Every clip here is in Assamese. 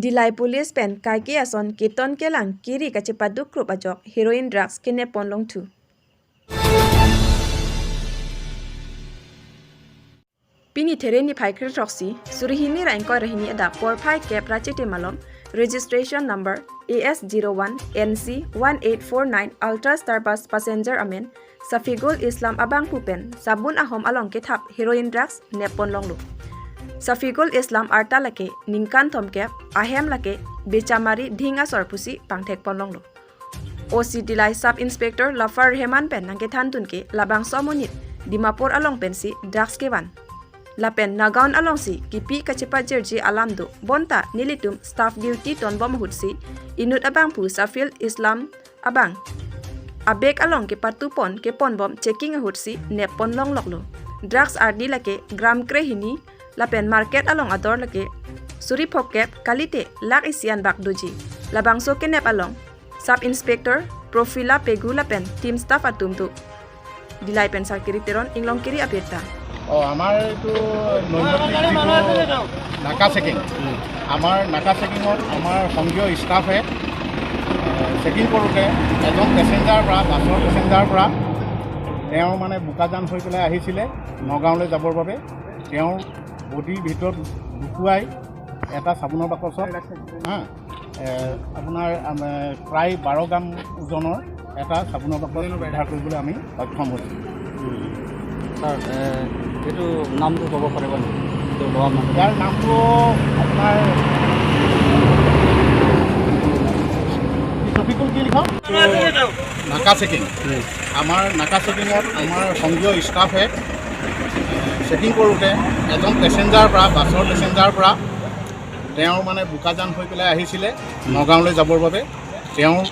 Dhalai police pen kaiki ason kiton kelang kiri kachipadu krup ajok heroin drugs kene ponlong thu. Pini thereni phaikhri roksi surihini raingkoi rahini ada porphai cap rachete malom registration number AS01 NC 1849 Ultra Star Bus passenger amen Safigul Islam abang pupen sabun ahom along ke thap heroin drugs nepon longlu. Safigul Islam arta lake ningkan thomke ahem lake bechamari dhinga sorpusi pangthek ponlonglu. OC Dhalai Sub Inspector Lafar Rehman pen nangke thantun ke labang somonit Dimapur along pensi drugs kewan. Lapen Nagaon along si kipi kachepa jerji alamdo bonta nilitum staff duty tonbom hutsi inut abang pu Safil Islam abang abek along ke patupon ke ponbom checking hutsi nepon long loklo. Drugs ardi lake gram krehini lapen market along ador lake suri phokep kalite lak isian bak doji labangso ke nep along Sub Inspector Profila Pegu lapen team staff atum tu Dhalai pen sarkiri teron inglong kiri apirta. অঁ, আমাৰ এইটো নৈমিত্তিক যিটো নাকা চেকিং, আমাৰ নাকা চেকিঙত আমাৰ সংঘীয় ষ্টাফে চেকিং কৰোঁতে এজন পেচেঞ্জাৰৰ পৰা, বাছৰ পেচেঞ্জাৰৰ পৰা, তেওঁ মানে বোকাজান হৈ পেলাই আহিছিলে নগাঁৱলৈ যাবৰ বাবে। তেওঁৰ বডিৰ ভিতৰত লুকুৱাই এটা চাবোনৰ বাকচত হা আপোনাৰ প্ৰায় 12 গ্ৰাম ওজনৰ এটা চাবোনৰ বাকচ উদ্ধাৰ কৰিবলৈ আমি সক্ষম হৈছোঁ। ছাৰ, এইটো নামটো ক'ব পাৰিব নেকি, এইটো লোৱা মানুহ? ইয়াৰ নামটো আপোনাৰ ছফিকুল কি লিখক। নাকা চেকিং, আমাৰ নাকা চেকিঙত আমাৰ সংঘীয় ষ্টাফে চেকিং কৰোঁতে এজন পেচেঞ্জাৰৰ পৰা, বাছৰ পেচেঞ্জাৰৰ পৰা, তেওঁ মানে বোকাজান হৈ পেলাই আহিছিলে নগাঁৱলৈ যাবৰ বাবে। তেওঁৰ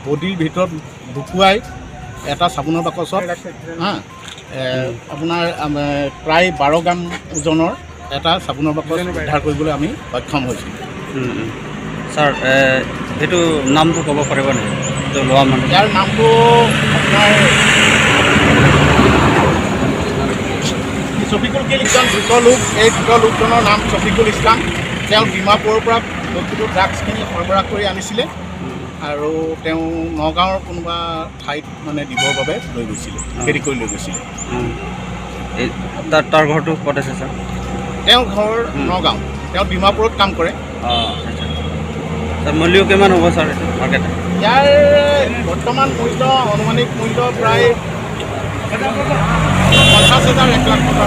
বডিৰ ভিতৰত লুকুৱাই এটা চাবোনৰ বাকচত হা আপোনাৰ প্ৰায় 12 গ্ৰাম ওজনৰ এটা চাবোনৰ বাকচ উদ্ধাৰ কৰিবলৈ আমি সক্ষম হৈছোঁ। ছাৰ, এইটো নামটো ক'ব পাৰিব নেকি, এইটো লোৱা মানুহ? ইয়াৰ নামটো আপোনাৰ ছফিকুল কি লিখন। ধৃত লোক, এই ধৃত লোকজনৰ নাম ছফিকুল ইছলাম। তেওঁ ডিমাপুৰৰ পৰা বস্তুটো ড্ৰাগছখিনি সৰবৰাহ কৰি আনিছিলে আৰু তেওঁ নগাঁৱৰ কোনোবা ঠাইত মানে দিবৰ বাবে লৈ গৈছিলে, হেৰি কৰি লৈ গৈছিলে। এই তাৰ ঘৰটো ক'ত আছে ছাৰ? তেওঁৰ ঘৰ নগাঁও, তেওঁ ডিমাপুৰত কাম কৰে। অঁ, আচ্ছা ছাৰ, মূল্য কিমান হ'ব ছাৰ এইটো মাৰ্কেট? ইয়াৰ বৰ্তমান মূল্য, আনুমানিক মূল্য প্ৰায় 50 হাজাৰ 1 লাখ টকা।